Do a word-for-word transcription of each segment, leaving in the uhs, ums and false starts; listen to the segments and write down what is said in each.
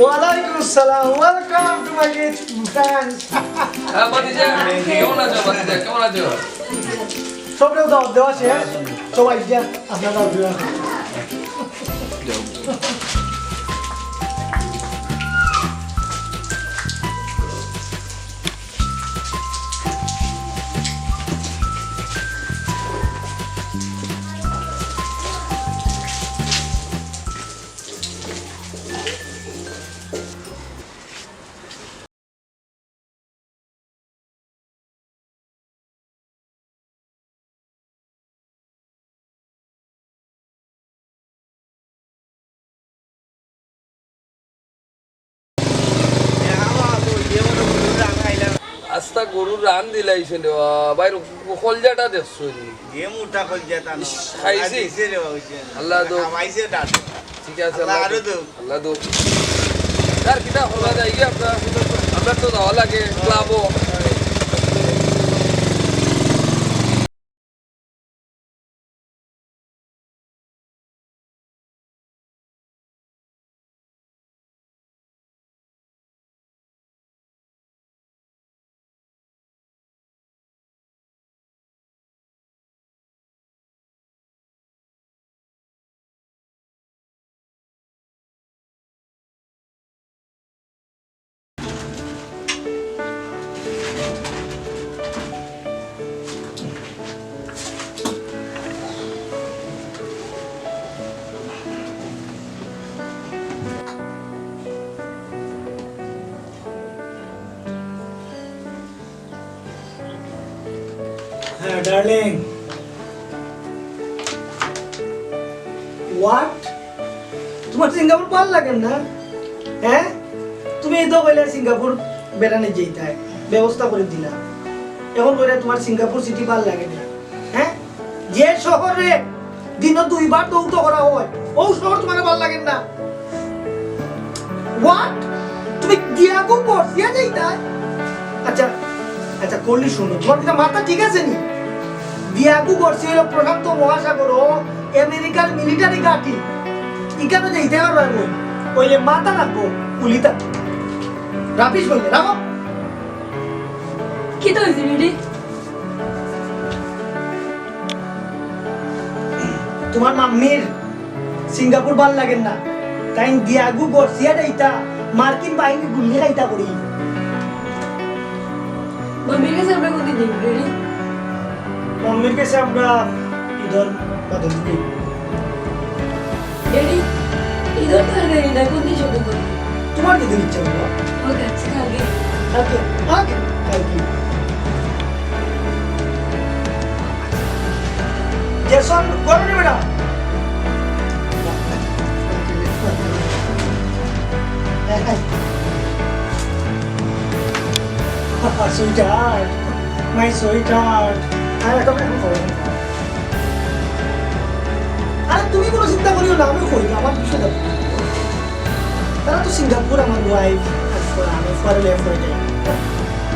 ওয়ালাইকুম আসসালাম। Welcome to my rich friends. হ্যাঁ, ভাতিজা, কেমন আছো, ভাতিজা? কেমন আছো? সবরেউ দাওয়াত দেওয়া শেষ। সবাই যা, আপনারা দাওয়াত দেওয়া। আস্তা গরুর রান দিলাইছে রে বাবা, ভাই, কলজাটা দেখছো নি? যে মোটা কলজা তা না। ইস, খাইছি। দিছে রে বাবা, ওই যে। আল্লাহ দো। খাওয়াইছে ডাল। ঠিক আছে, আল্লাহ আল্লাহ আরো দো। দো। আল্লাহ দো। স্যার, কিতা হলা যায় কি আপনার? আমরা তো যাওয়া লাগে ক্লাবও। হ্যাঁ, ডার্লিং। What? তোমার সিঙ্গাপুর ভালা লাগে না? হ্যাঁ? তুমি এই তো কইলে সিঙ্গাপুর বেড়ানি যাইতায়, ব্যবস্থা করি দিলাম। এখন কইলে তোমার সিঙ্গাপুর সিটি ভালা লাগে না? হ্যাঁ? যে শহরে দিনো দুইবার দৌত করা হয়, অউ শহর তোমার ভালা লাগে না? What? তুমি দিয়াগু গর্জিয়া যাইতায়? আচ্ছা, আচ্ছা, কলি হুনো, তোমার কিতা মাথা ঠিক আছে নি? দিয়াগু গর্জিয়া অইলো প্রশান্ত মহাসাগর, আমেরিকার মিলিটারি ঘাঁটি। ইখানো যাইতায় পারবায় নি? অইলে মাথা রাখো, কুলিতা। রাবিশ বললে, রাখো। কিতা অইছে, ড্যাডি? তোমার মাম্মির সিঙ্গাপুর ভালা লাগে না। তাইন দিয়াগু গর্জিয়া যাইতা, মার্কিন বাহিনী গুল্লি খাইতা করি। মাম্মির গেছে আমরা কোন দিন যাইমু, ড্যাডি? মাম্মির গেছে আমরা ইদর বাদে দিন। ড্যাডি, ইদর তো আর দেরি নাই, কোন দিন shopping করমু? তোমার যেদিন ইচ্ছা করবো। ওকে, আচ্ছা, কালকে। কালকে? কালকে, কালকে। জেসন, ঘরো নি বেটা। Sweetheart, my sweetheart। আর এখন, এখন করো, এখন করো। আরে তুমি কোনো চিন্তা করিও না, আমি কই, আমার বিষয় দেখো। তারা তো সিঙ্গাপুর আমার wife, আর ফ-, আমি foreign life হয়ে যাই।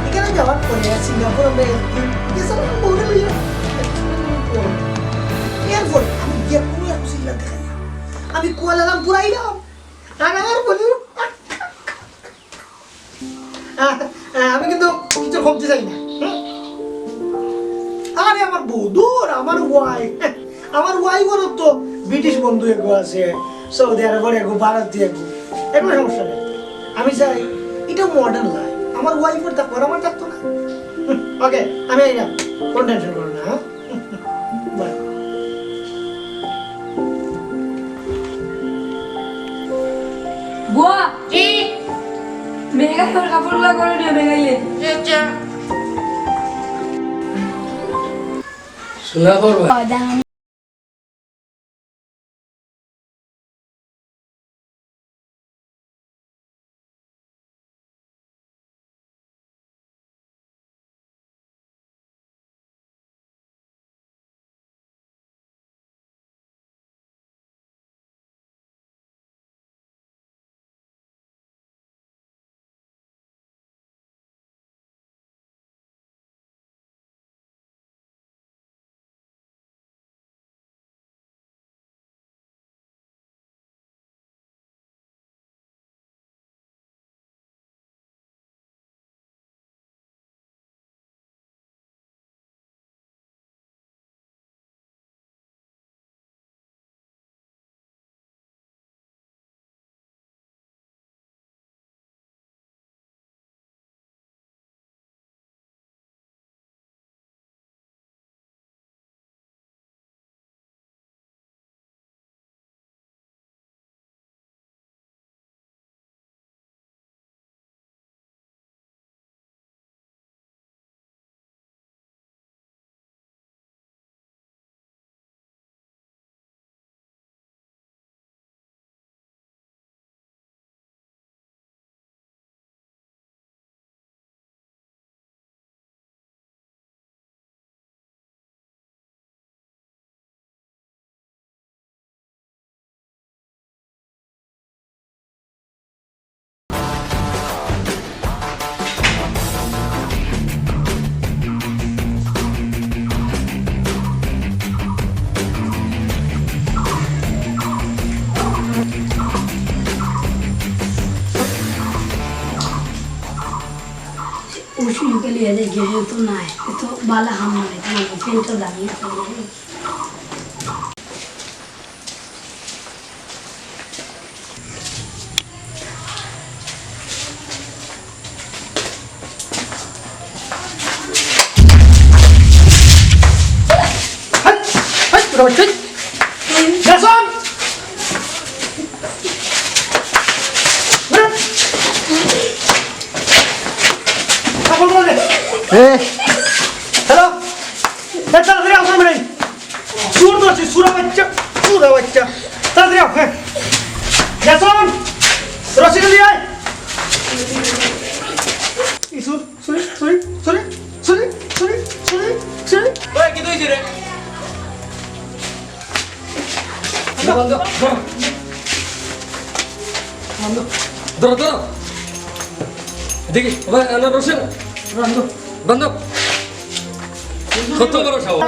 এখানে যাওয়ার পরে সিঙ্গাপুর আমরা একদিন গেছিলাম আমার বউরে লইয়া। এরপর আমি গিয়া কোনো এক চিল্লা দেখাই না। আমি কুয়ালালামপুর আইলাম, আর আমার বন্ধু আ-, আ-, আমি কিন্তু কিছু কমতে চাই না। হুম? আরে আমার বউ, দূর, আমার wife। আমার wife-র তো ব্রিটিশ বন্ধু এগু আছে, সৌদি আরবর এগু, ভারত দিয়া এগু। এগুলো সমস্যা নেই। আমি চাই, এটা modern life। আমার wife-র থাকবো, আর আমার থাকতো না। হুম, ওকে, আমি আইলাম। কোনো tension করো না, হ্যাঁ? বাই। বুয়া। জি। মেঘাই ওর কাপড়গুলা করে নিও, মেঘাইলে। জি, আচ্ছা। শোনা পড়বা। বাদাম। মুশকিল করে এনে গেলে তো নাই, এ তো বালা হাম নাই, তোমার ফ্যানটা দাঁড়িয়ে আছে। হাট, হাট, তোরা হাট। জেসন! বেরো। কাপড় পরে দে। এ। হ্যালো? এ, তাড়াতাড়ি আও, সামনে। চুর ধরছি, চুরা বাচ্চা, চুরা বাচ্চা। তাড়াতাড়ি আও, হ্যাঁ। জেসন! রশিদ আলী আয়। ইসুর। Sorry, sorry, sorry. ওই, কিতা অইছে রে? বন্ধ, বন্ধ। বন্ধ। ধরো, ধরো। দেখি, ওই, আনার রসে না। বন্ধ। বন্ধ। কত বড় সাহস?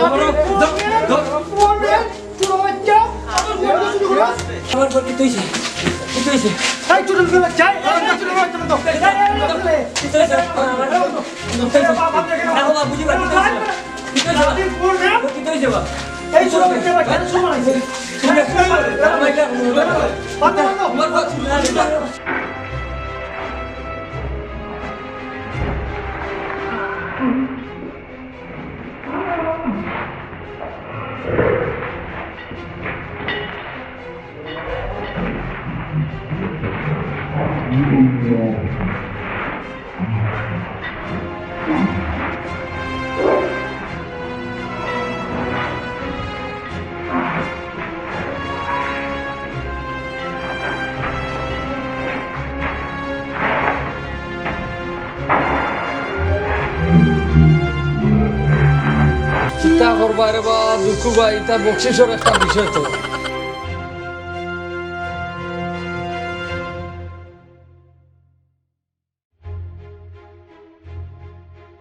ধর, ধর। আমার বাড়ি তুই যা। তুই যা। এই ছোট ছোট বাচ্চা, এই ছোট ছোট বাচ্চা তো। তুই যা। তুই যা। বাবা, বাবা, দেখে না। বাবা, বুঝি বাড়ি তুই যা। তুই যা। তুই যা। এই ছোট বাচ্চা, বাচ্চা, ছোট বাচ্চা। বাচ্চা, বাচ্চা। কিতা করবা রে বা, দুঃখু ভাই, ইটা বকশিসর একটা বিষয় তো।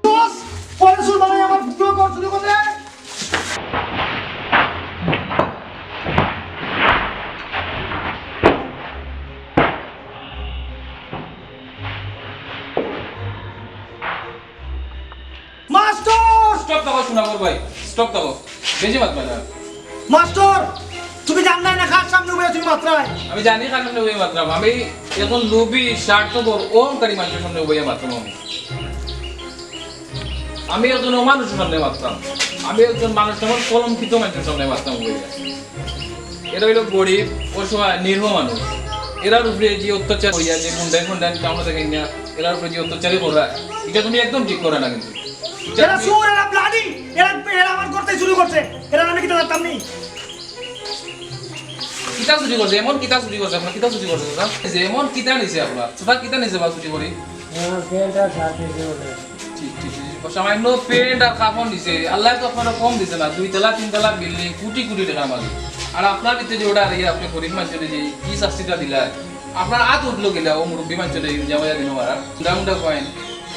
বস, পরে শুরু হবে আমার ভিডিও কল শুরু করলে। মাস্টার! স্টপ থাকো, সোনাপুর ভাই, স্টপ থাকো। বেশি মাতবা না। মাস্টার, তুমি জানলায় না কার সামনে উবাইয়া তুমি মাতরায়? আমি জানি কার সামনে উবাইয়া মাতরাম। আমি একজন লোভী, স্বার্থপর, অহংকারী মানুষর সামনে উবাইয়া মাতরাম আমি। আমি একজন অমানুষর সামনে মাতরাম। আমি একজন মানুষ, এমন কলঙ্কিত মানুষর সামনে মাতরাম উবাইয়া। এরা অইলো গরিব, অসহায়, নিরীহ মানুষ। এরার উপরে যে অত্যাচার করিয়া, যে গুন্ডায় গুন্ডায় টাউন থাকি না, এরার উপরে যে অত্যাচারই করা, ইটা তুমি একদম ঠিক করো না কিন্তু। ইটা এরা তুমি চোর, এরা ব্লাডি, এরা, এরা আমার করতে শুরু করছে। এরা আমি কিতা জানতাম নি? কিতা চুরি করছে? এমন কিতা চুরি করছে? আপনার কিতা চুরি করছে, চাচা? যে এমন কিতা নিছে আপনার? চাচা, কিতা নিছে বা চুরি করি? আমার প্যান্ট আর শার্ট নিছে বলে। ঠিক, ঠিক, ঠিক। সামান্য প্যান্ট আর কাপড় নিছে। আল্লায় তো আপনারে কম দিছে না। দুই তলা, তিন তলা বিল্ডিং, কোটি কোটি টেকার মালিক। আর আপনার ভিতরে যে অর্ডার, ইয়ে, আপনি গরিব মানুষরে যে কি শাস্তিটা দিলা, আপনার আত উঠলো গিলা, ও মুরব্বি মানুষরে যে জামাইয়া দিন মারা। উল্টা উল্টা কইন।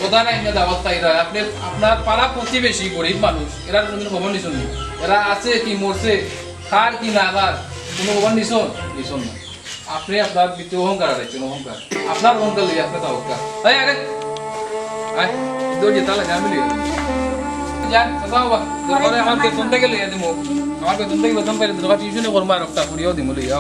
কথা নাই না দাওয়াত খাইরা। আপনি, আপনার পাড়া প্রতিবেশী গরিব মানুষ, এরার কোনোদিন খবর নিছইন নি? এরা আছে কি মরছে, খার কি না খার, কোনো খবর নিছইন? নিছইন না। আপনি আপনার ভিতরে অহংকার হারাইছেন, অহংকার। আপনার অহংকার লইয়া আপনি তা অহংকার। এই, আরে, আয়, তোর যে তালা যা, আমি লইয়া যাবো। যা, চাচা বাবা, দরকারে আমার বেতন থেকে লইয়া দিমু। আমার বেতন থেকে বেতন পাইলে দরকার টিউশনে করবো আর একটা করিয়াও দিমু, লইয়া।